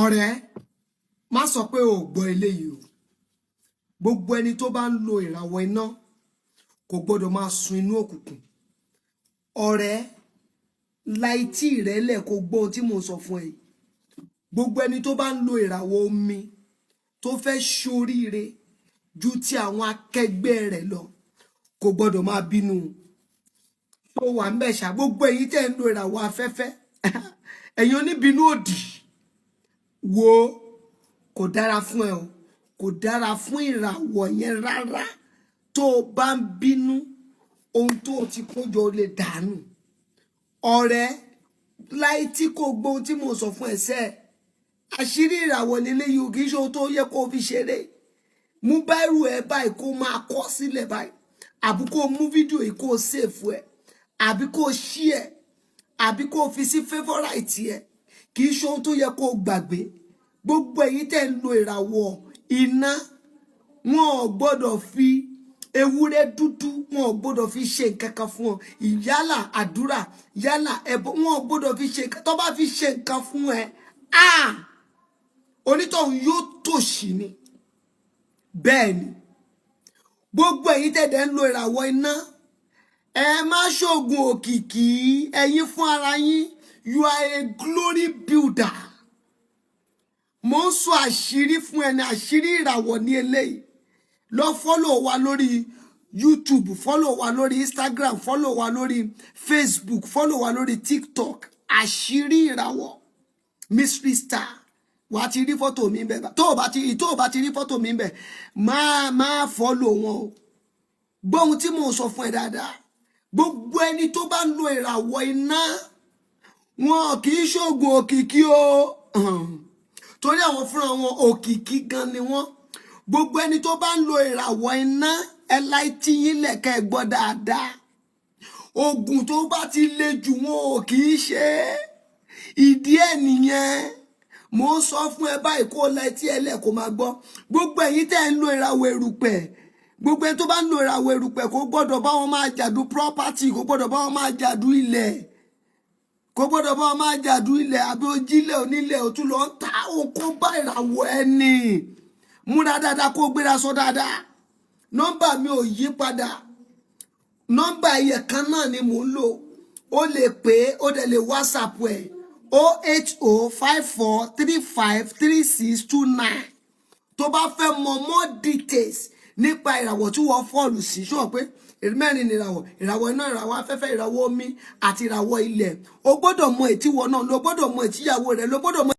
Ọ̀rẹ́, má sọ pé o ò gbọ́ eléyìí o. Gbogbo ẹni tó bá ń lo ìràwọ̀ iná kò gbọ́dọ̀ máa sun inú òkùnkùn. Ọ̀rẹ́, la etí rẹ lẹ̀ kó gbọ́ ohun tí mò ń sọ fún ẹ yìí. Gbogbo ẹni tó bá ń lo ìràwọ̀ omi tó fẹ́ ṣoríire ju ti àwọn akẹgbẹ́ rẹ̀ lọ kò gbọ́dọ̀ máa bínú tó wà ń bẹ̀ ṣá. Gbogbo èyí tẹ́ ń lo ìràwọ̀ afẹ́fẹ́, ẹ̀yin oníbínú òdì wo, kò dára fún ẹ o, kò dára fún ìràwọ̀ yẹn rárá. Tó o bá ń bínú, ohun tó o ti kó jọ lè dànù. Ọ̀rẹ́, láì tí kò gbọ́ ohun tí mo sọ fún ẹ sẹ́ẹ̀, àṣírí ìràwọ̀ lélẹ́yìí o, kì í ṣe ohun tó yẹ kó o fi ṣeré. Mú biro ẹ báyìí, kó máa kọ sílẹ̀ báyìí, àbí kó o mú fídíò yìí, kó o save ẹ, àbí kó o share ẹ, àbí kó o fi sí favourite ẹ. Kì í ṣe ohun tó yẹ kó o gbàgbé. Gbogbo ẹ̀yin tẹ́ ń lo ìràwọ̀ iná, wọn ò gbọ́dọ̀ fi ewúrẹ́ dúdú, wọn ò gbọ́dọ̀ fi ṣe nǹkan kan fún ọ. Yálà àdúrà, yálà ẹbọ, wọn ò gbọ́dọ̀ fi ṣe nǹkan. Tó bá fi ṣe nǹkan fún ẹ, ah, onítọ̀hún yóò tòṣì ni. Bẹ́ẹ̀ ni, gbogbo ẹ̀yin tẹ̀dẹ̀ ń lo ìràwọ̀ iná, ẹ má ṣoògùn òkìkí. Ẹ̀yin fún ara yín, you are a glory builder. Mo ń sọ àṣírí fún ẹni, àṣírí ìràwọ̀ ní eléyìí. Lọ follow wa lórí YouTube, follow wa lórí Instagram, follow wa lórí Facebook, follow wa lórí TikTok, Àṣírí Ìràwọ̀ Mystery Star. Wà á ti rí fọ́tò mi bẹ́ẹ̀. Tó o bá ti rí fọ́tò mi bẹ́ẹ̀, máa follow wọn o. Gbọ́ ohun tí mò ń sọ fún ẹ dáadáa. Gbogbo ẹni tó bá ń lo ìràwọ̀ iná, wọn kì í ṣoògùn òkìkí o, torí àwọn fúnra wọn, òkìkí gan ni wọn. Gbogbo ẹni tó bá ń lo ìràwọ̀ iná, ẹ láì tí yín lẹ̀kẹ́ ẹ gbọ́ dáadáa. Oògùn tó bá ti le jù, wọn ò kì í ṣe é. Ìdí ẹ̀ nìyẹn. Mo ń sọ fún ẹ báyìí, kó la etí ẹ lẹ̀, kó máa gbọ́. Gbogbo ẹ̀yin tẹ́ ń lo ìràwọ̀ erùpẹ̀, gbogbo ẹni tó bá ń lo ìràwọ̀ erùpẹ̀ kò gbọ́dọ̀ bá wọn máa jàdú property, kò gbọ́dọ̀ bá wọn máa jàdú ilẹ̀, kò gbọ́dọ̀ bá wọn máa jàdú ilẹ̀, àbí ojílẹ̀ onílẹ̀ òtún lọ ń ta okó bá ìràwọ̀ ẹni. Múra dáadáa, kó gbéra sọ dáadáa. Nọ́mbà mi ò yí padà, nọ́mbà ẹyẹ kan náà ni mò ń lò. Ó lè pè é, ó dẹ̀ lè WhatsApp ẹ̀, 08054353629. Tó bá fẹ́ mọ more details nípa ìràwọ̀ tí wọ́n fall sí, ṣùgbọ́n pé mẹ́rin ni ìràwọ̀: ìràwọ̀ iná, ìràwọ̀ afẹ́fẹ́, ìràwọ̀ omi àti ìràwọ̀ ilẹ̀. O gbọ́dọ̀ mọ ètí wọ náà, lo gbọ́dọ̀ mọ ètíyàwó rẹ, lo gbọ́dọ̀ mọ.